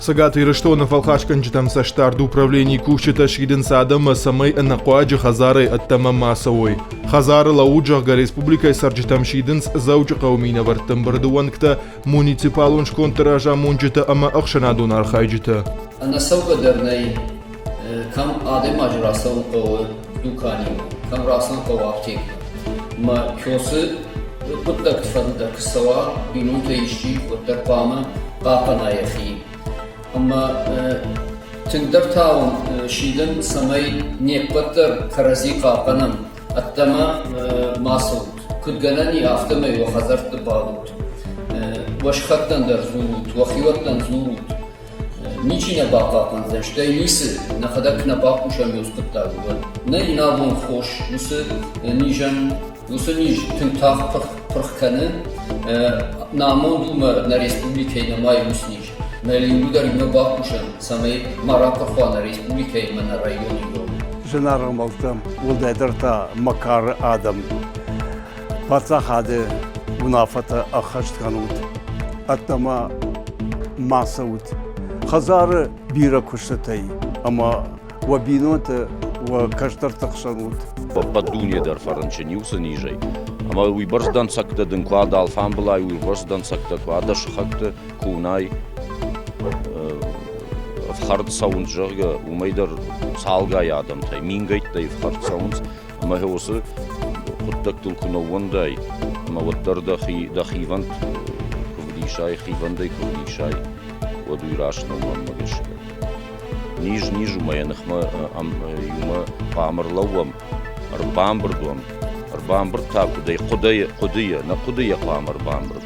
Цӕгат Ирыстоны фӕлхасгӕнджытӕм цӕстдарды управленийы кусджытӕ сидынц адӕммӕ, цӕмӕй ӕнӕхъуаджы хӕдзарӕй ӕддӕмӕ ма цӕуой. Хӕдзары лӕуд, зӕгъгӕ, республикӕйы цӕрджытӕм сидынц Дзӕуджыхъӕуы минӕвӕртты ӕмбырды уӕнгтӕ, муниципалон скондты разамонджытӕ ӕмӕ ӕхсӕнадон архайджытӕ. Ӕнӕцӕугӕ дӕр нӕй, кӕм адӕймаджы рацӕуын хъӕуы дуканимӕ, кӕм рацӕуын хъӕуы аптекмӕ. Мӕ кёсы хъуыддӕгты фӕдыл дӕр куы цӕуа, бинонтӕй исчи, уӕддӕр хъуамӕ хъахъхъӕна йӕхи. Ӕмӕ тынгдӕр та уын сидын, цӕмӕй не ппӕт дӕр кӕрӕдзи хъахъхъӕнӕм, ӕддӕмӕ ма цӕут. Куыд гӕнӕн и, афтӕмӕй уӕ хӕдзӕртты бадут. Уӕ сыхӕгтӕн дӕр дзурут, уӕ хиуӕттӕн дзурут. Ничи нӕ бахъахъхъӕндзӕн, стӕй ницы, нӕхӕдӕг куы нӕ бакусӕм уыцы хъуыддаг, уӕд. Нӕ йын абон хос уыцы низӕн, уыцы низ тынг тагъд пырх кӕны. Нӕ амонд у мӕ нӕ республикӕйы нӕма и уыцы низ. Мӕ иууылдӕр иумӕ бакусӕм, цӕмӕй ма рапырх уа нӕ республикӕйы ӕмӕ нӕ районы иуыл. Зынаргъ ӕмбӕлттӕ, уӕлдайдӕр та мӕ кары адӕм, паддзахады уынаффӕтӕ ӕххӕст кӕнут, ӕддӕмӕ ма цӕут. Хӕдзары бирӕ куыстытӕй ӕмӕ уӕ бинонты, уӕ кӕстӕрты хсӕн ут. Ӕппӕт дуне дӕр фӕрынчын иу цы низӕй. Ӕмӕ уыйбӕрц дӕнцӕгтӕ дын куы ад алфамбылай, уыйбӕрц дӕнцӕгтӕ куы ад дӕ сыхӕгты куы уынай, ӕфхӕрд цӕуынц, зӕгъгӕ, уымӕй дӕр цалгай адӕмтӕй, мингӕйттӕй ӕфхӕрд цӕуынц. Ӕмӕ уыцы хъуыддӕгтыл куы нӕууӕндай, ӕмӕ уӕддӕр дӕхи, дӕ хивӕнд куы вдисай, хивӕндӕй куы вдисай, уӕд уый раст нӕу мӕнмӕ гӕсгӕ. Низ низ у, мӕ йӕ ныхмӕ иумӕ хъуамӕ ӕрлӕууӕм, ӕрбамбырд уӕм. Ӕрбамбырд та куыдӕй хъуыдыйӕ, хъуыдыйӕ, нӕ хъуыдыйӕ хъуамӕ ӕрбамбырд.